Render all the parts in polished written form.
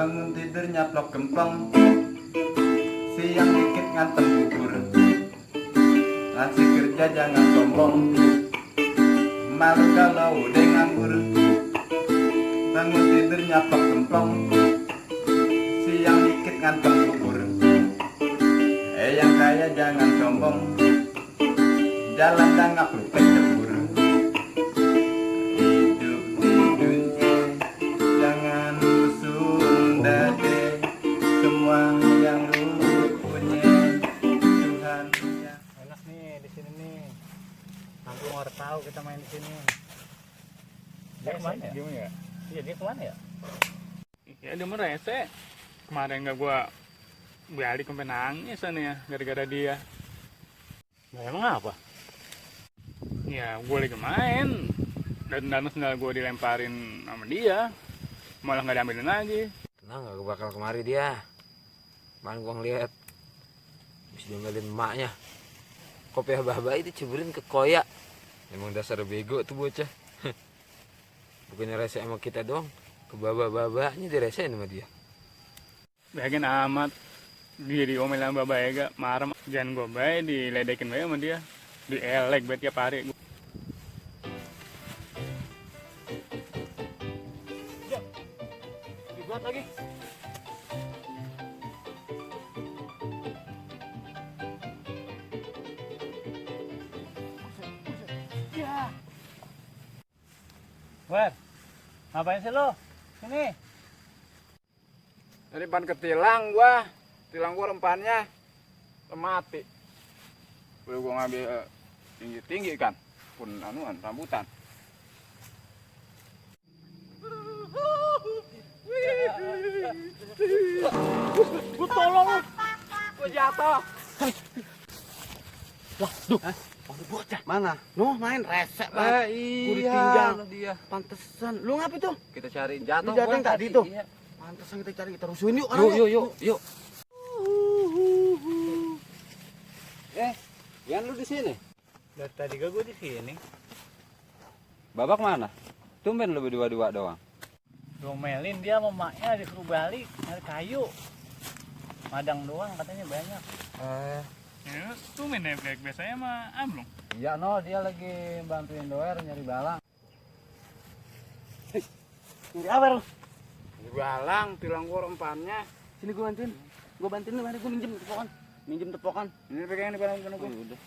bangun tidur nyaplok gempong, siang dikit ngantem bubur, ngasih kerja jangan sombong, malu kalau udah nganggur. Bangun tidur nyaplok gempong, siang dikit ngantem bubur. Yang kaya jangan sombong, jalan dangak lu kecebur. Hidup di dunia jangan busung dade, semua yang lu punya Tuhan punya. Enak nih di sini nih. Kampung orang tahu kita main di sini. Dia kemana ya? Gimana ya? Iya, dia kemana ya? Ya dia merese. Kemarin nggak gua balik sampai nangis nih ya gara-gara dia. Nah, emang apa? Ya gue lagi main dan sendal gue dilemparin sama dia, malah nggak diambilin lagi. Tenang, gak bakal kemari dia. Kemarin gua ngeliat bisa diomelin emaknya. Kopi abah-abah itu ceburin ke koya. Emang dasar bego tuh bocah. Bukannya rese sama kita doang, ke babah-babahnya diresein sama dia. Yakin amat dia diomelin sama Bapak Ega, marah. Jangan gue baik diledekin baik sama dia, dielek buat tiap hari. Dibuat lagi. Ya. Wer, ngapain sih lo? Sini. Tadi pan ketilang gua rempannya mati. Udah gua ngambil tinggi-tinggi kan, pun anuan rambutan. Gua tolong lu. Gua jatuh. Lah, duh. Ada bocah. Mana? Noh, main resek banget. Gua Iya ditinggal. dia. Pantesan. Lu ngapa tuh? Kita cari jatuh. Lu jatuh yang tadi tuh? Iya. Pantesan kita cari, kita rusuhin yuk. Yuk. Yan lu di sini. Dari tadi gak gua di sini. Babak mana? Tumben lu berdua-dua doang. Domelin dia sama maknya disuruh balik nyari kayu. Madang doang katanya banyak. Ya, tuh main kayak biasanya sama Ablong. Iya no, dia lagi bantuin doer nyari balang. Nyari apa lu? Balang, tilang gua rempannya. Sini gua bantuin. Gua bantuin lu, mari gua minjem tepokan. Ini pegangan di barang gua. Udah.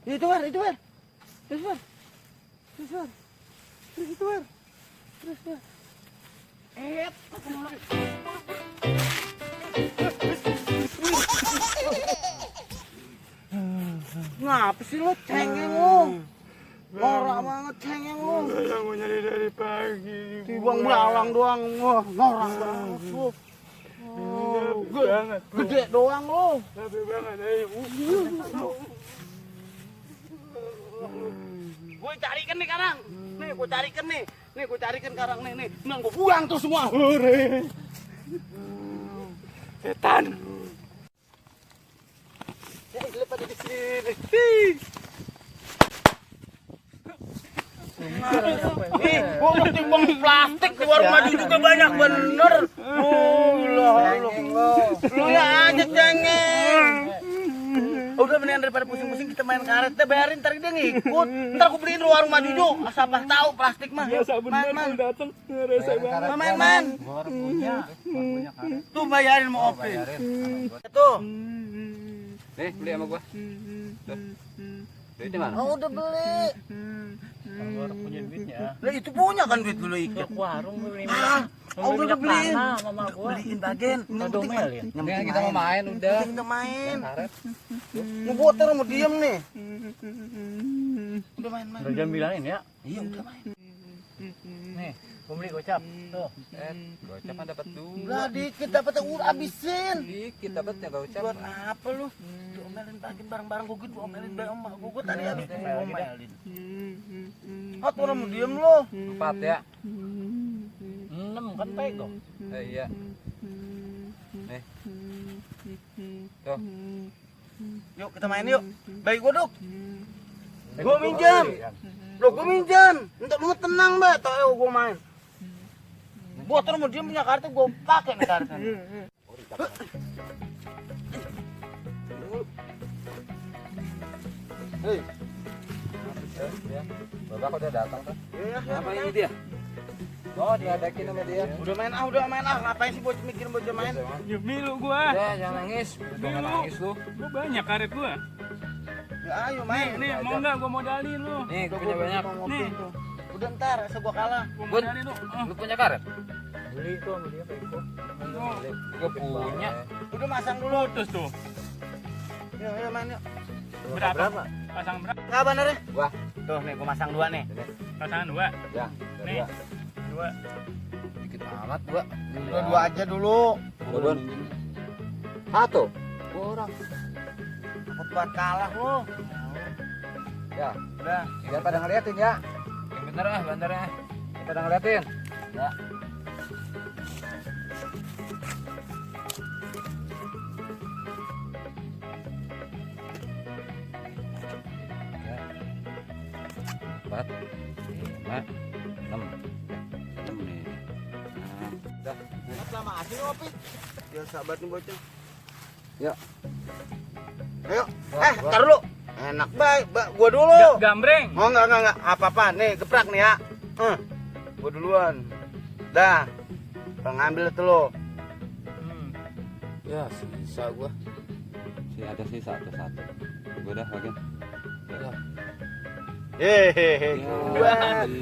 Itu Wer. Terus Wer. Aku nolak. Ngapa sih lo cengeng lo? Norak banget cengeng lo. Yang gua nyari dari pagi. Tibuang balang doang, wah norak banget lo. Gede doang lo. Capek banget, ayo. Gue carikan nih karang. Nih gue carikan nih. Nih gue carikan karang nih. Nang gue buang tuh semua. Setan. Ya, lepas di sini. Nih, gua mau timbang plastik di warung maju juga banyak bener. Lu ya aja cengeng. Udah mendingan daripada pusing-pusing kita main karet deh, bayarin ntar dia ngikut. Ntar aku beliin lu warung maju juga. Asal tahu plastik mah. Man. Dateng ngerasa banget. Man. Gua punya karet. Tuh bayarin mau opin. Tuh. Nih, beli sama gua. Tuh. Duitnya mana? Oh, udah beli. Gua punya duitnya. Lah itu punya kan duit dulu ikut. Warung beli Udah beliin. mama gua. Beliin bagian. Domelin. Yang kita mau main udah. Kita main. Mau boter mau diem nih. Udah main. Udah jam bilangin ya. Iya udah main. Nih, gua beli gocap. Tuh. Gocap kan dapat dua. Lah dikit dapat habisin. Dikit dapatnya gocap. Buat apa lu? Diomelin bagian barang-barang gugut, diomelin barang emak gugut tadi habis diomelin. Ah, tuh mau diem lu. 4 ya. 6 kan pego. Iya. Nih. Tuh. Yuk kita main yuk. Baik gua duk. Gua minjam. Loh gua minjam. Entar lu tenang, Mbak. Tahu gua main. Motor mau dia punya karetnya gue pakai nih karetnya. Hei. Bapak udah datang tuh. Iya, Apa ini dia? Oh, diadakin sama dia. udah main ah. Ngapain sih bocah mikirin bocah main? Ya milu gua. Udah, jangan nangis. Jangan nangis lu. Gua banyak karet gua. Ya ayo main. Nih, mau enggak gua modalin lu. Nih, gue punya banyak. Nih, Udah ntar, asal gua kalah. gua Bun. modalin lu. Lu punya karet? Beli itu sama dia kayak itu. Gue punya. Udah masang dulu. Putus tuh. Yuk main yuk. Berapa? Pasang berapa? Nggak bener ya? Wah. Tuh nih gua masang 2 nih. Pasangan 2. Ya, Nih. 2. dikit amat gua. Dua aja dulu. Bun. Satu. Orang. Takut buat kalah lu. Ya, Udah. jangan pada ngeliatin ya. Yang bener ah, bandarnya. Jangan pada ngeliatin. Ya. Empat, lima, enam, nih. Nah, Lama aja ngopi. Ya sahabat nih bocah. ya. Ayo. Wah, wah. Ntar dulu. Enak baik, gua dulu. Gambreng. Oh enggak. Apa-apa nih, geprak nih ya. Gua duluan. Dah. Pengambil tuh lo. Ya, sisa gua. Ada sih satu. Gue dah bagian. Ya. Hehehe.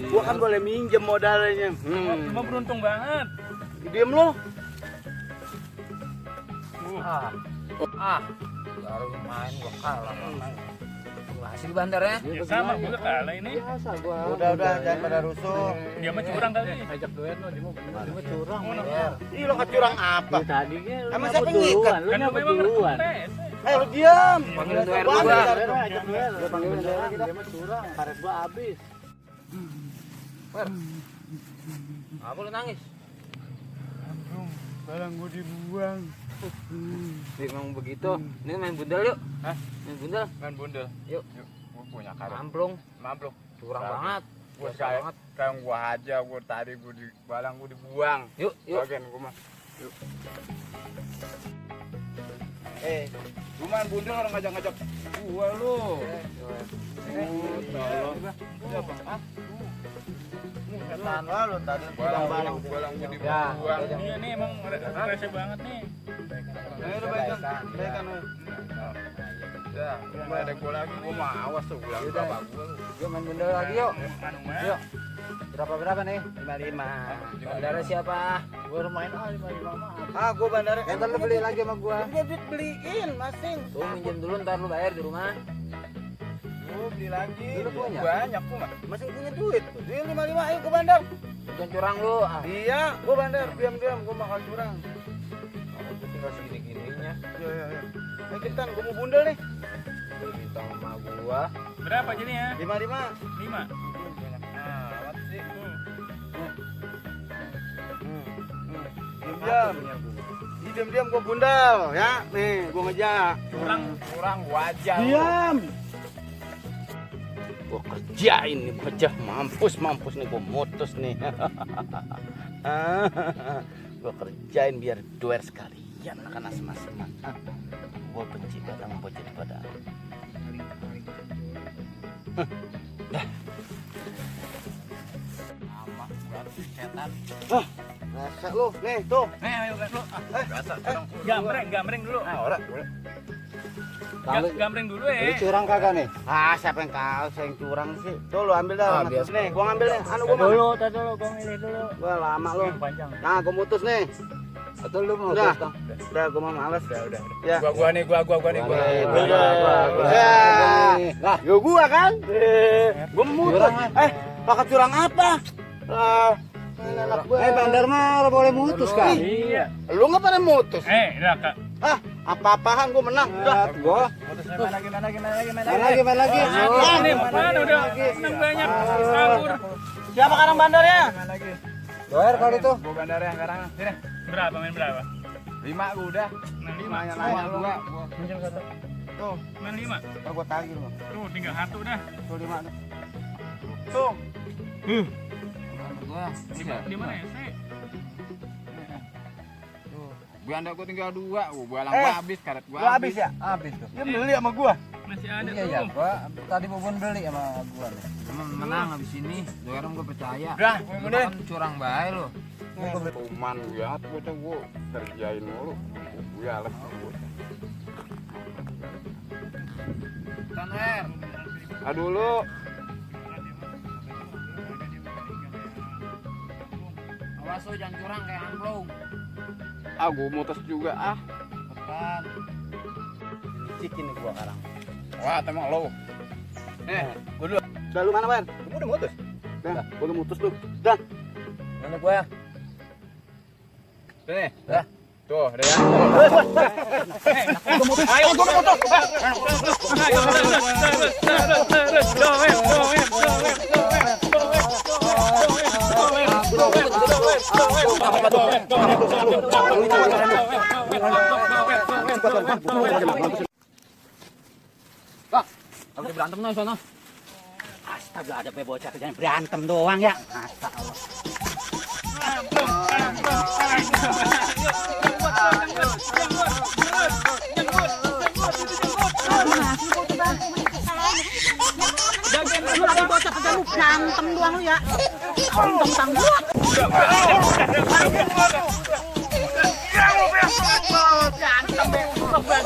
Gua kan boleh minjem modalnya. Cuma beruntung banget. Diem lo. Baru main gua kalah main. Masih di bandarnya. Ya sama gua kalah ini. Biasa gua. Udah, jangan pada rusuh. Dia mah curang kali. Ajak duet lo, dia mau curang. Ya. Ih, lo kecurang apa? Tadinya lu Emang nyabut siapa yang ngikat? duluan, lu Kan gua nyabut memang duluan. keren. Ayo lo diam. Panggil duet Gua ambil gua. karet lo. Ajak duet, lu panggil bendera kita. Dia mah curang, karet gua habis. Wer. Apa lu nangis? Barang gua dibuang. Memang begitu. Ini main bundel yuk. Hah? Main bundel. Main bundel. Yuk. Gua punya karet. Mamplung. Mamplung. Curang Sabi. banget. Gua Biasa kayak banget. kayak gua aja, gua tadi gua di balang gua dibuang. Yuk. Bagian gua mah. Gua main bundel orang ngajak-ngajak gua lu. Setan lo tadi Balang balang. gua Ya, dibuang. udah. Iya nih emang rese banget nih. Ayo udah baikan. Ya, gua ada gua lagi, gua mau awas tuh bilang Yaudah. bapak gua lu. Yuk main bundel lagi yuk. Anu mah. Yuk. Berapa nih? 55. Bandara siapa? Gua main 55 mah. Ah, gua bandara. Ntar lu beli lagi sama gua. Dia duit beliin masing. Tuh minjem dulu ntar lu bayar di rumah. Gua beli lagi. Lu punya? Banyak gua mah. Masing punya duit. Dia 55 ayo gua bandar. Bukan curang lu. Ah, Iya, gua bandar. Diam-diam gua bakal curang. aku tinggal segini-gininya. Ya. Ayo kita gua mau bundel nih. Lu minta sama gua. Berapa jadinya? 55. 5. Amat sih. Diam-diam. Diam-diam gua bundel ya. Nih, gua ngejak. Kurang gua aja. Diam. Gua kerjain nih bocah mampus nih gua mutus nih. Gua kerjain biar duer sekalian makan asem-aseman. Gua benci kadang bocah pada. Sama gua tuh setan. Rasa lu, nih tuh. Ayo gas lu. Biasa curang. Gambreng dulu. Ora. Gambreng dulu Lu ya. curang kagak nih? Ah, siapa yang kau saya yang curang sih? Tuh lu ambil dah. Ah, Mas. biasa. Nih, gua ngambil nih. Anu gua mah. Tadi dulu, gua milih dulu. Gua lama lu. Yang panjang. Nah, gua mutus nih. Atau lu mau Udah. potong? Udah, gua mau males. Udah. Ya. Gua nih, gua nih. Gua. Lah, yo gua kan. Gua mutus. Pakai curang apa? Anak gua. bandar mah boleh mutus kan? Iya. Lu nggak pada mutus. Udah Kak. Ah, apa-apaan gua menang. Udah. Gua main lagi. Ini mana udah senang banyak kabur. Siapa sekarang bandarnya? Doer kalau itu. Gua bandarnya sekarang. Sini. Berapa main berapa? 5 gua udah. Main 5. Lumayan lama lu. Tuh, Main 5. gua tagih lu. Tuh tinggal satu dah. Tuh 5 tuh. Tuh. Gua. Di mana ya? Saya Ganda gua tinggal 2, gua lang habis karet gua. Lu habis ya? Habis tuh. Dia beli sama gua. Masih ada Iya ya, tuh. gua tadi Bubun beli sama gua nih. Emang menang habis ini. Doaran gue percaya. Udah, Lu udah. kan curang bae lu. Kuman gua bocah gua kerjain mulu. Gua alas gua. Taner. Aduh lu. Awas lu jangan curang kayak angklung. Ah gua mutus juga ah. Kan. Cikin nih gua sekarang. Wah, emang lu. Gua dulu. Udah lu mana, Ban? Gua udah mutus. Dah, gua udah mutus tuh. Mana gua? Sini. Dah. Tuh, udah ya. Ayo, gua foto. Ayo, Oke, berantem no sono. Astaga, ada bocah kerjanya berantem doang ya. Astagfirullah. Berantem doang lu ya. Tentang gua. Berantem